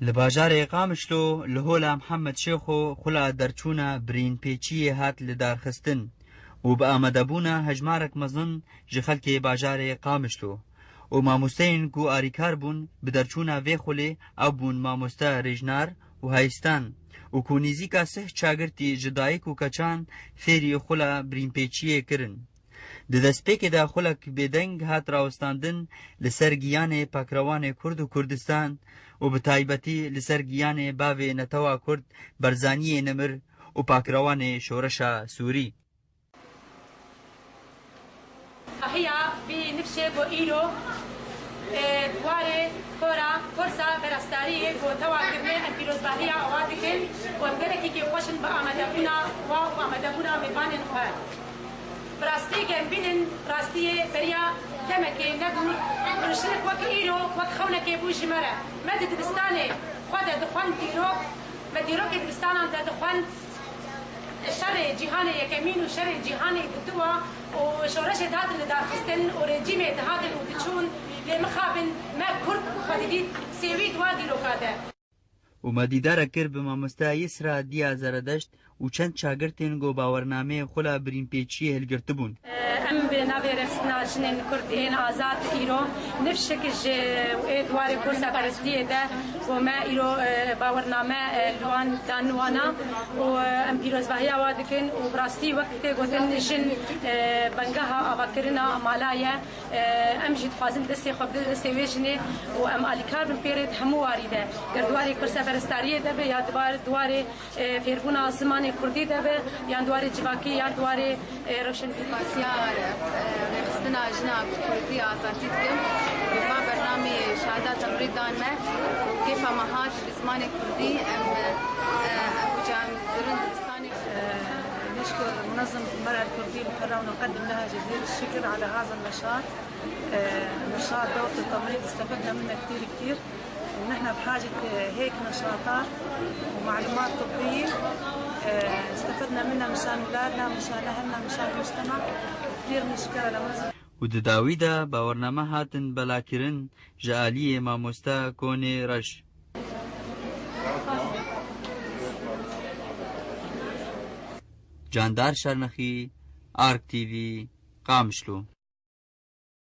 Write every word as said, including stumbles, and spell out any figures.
Li bajarê Qamişlo li hola Mihemed Şêxo xula derçûna birînpêçiyê hat lidarxistin û bi amadebûna hejmarek mezin ji xelkê bajarê Qamişlo û mamosteyên ku arîkar bûn bi derçûna vê xulê ew bûn mamoste Rêjnar û Hayistan û ku nîzîka sih çagirtî ji dayik û keçan fêrî xula birînpêçiyê kirin. Di destpêkê de xulek bêdeng hat rawestandin li ser giyanê pakrewanê Kurd û Kurdistan û bi taybetî li ser giyanê bavê netewa Kurd Barzaniyê Nemir û pakrewanê Şoreşa Sûrî. Hiya vî nifşê ku îro, e, di warê kora Kursa Perestdariyê ku tewa kirine em pîrozbahiya awa dikin û em gelekî kêfxweş in bi amadebûna wa û amadebûna mêvanên xwe. Bi rastî germbînin, rastiyê beriya demekê nebû, rojhinek wek îro, wek xewnekê bû ji me re. Me di dibistanê xwe de dixwend dîrok, me dîrokê dibistanan de dixwend şerê cîhanê yekemîn û şerê cîhanê diduwa û şoreşê dihatin lidarxistin û rejîmê dihatin û diçûn, lê mixabin me Kurd xwe didît sêwî di wa dîroka de. û me dîdarek kir bi mamoste Yisra Diya Zeredeşt û çend çagirtên ku bawernameyê xwe la birînpêçiyê hilgirtibûn. Em bi navê Rêxistina Jinên Kurd ên Azad îro nifşek ji ê di warê kursa perestiyê de ku me îro, e, bawername, e, li wan dan wana û, e, em pîrozbahiya wa dikin û bi rastî wek tê gotin jin, e, bengeha avakirina mala ye. Em jî dixwazin destê xwe bidin destê wê jinê û em alîkar bin pê rê di hemû warî de. Ger di warê kursa perestdariyê de be ya di bar-, di warê, e, fêrbûna zimanê kurdî de be yan di warê civakî yan di warê, e, rewşenbîrî. Spasiya, e, rêxistina jina kurdî azadî dikim. Bi va bernamê şada temrî dan me û kêfa me hat bi zimanê kurdî em, e, e, ev cem dirin dibistanê. نشكر منظمة المرأة الكردية المحررة ونقدم لها جزيل الشكر على هذا النشاط. آه، نشاط دورة التمريض استفدنا منه كتير كتير، ونحن بحاجة، آه، هيك نشاطات ومعلومات طبية. آه، استفدنا منها مشان أولادنا، مشان أهلنا، مشان المجتمع. كتير بنشكرها لمنظمة. û di dawî de bawername hatin belakirin ji aliyê mamoste Konê Reş. Candar Şernexî, Ark T V, Qamişlo.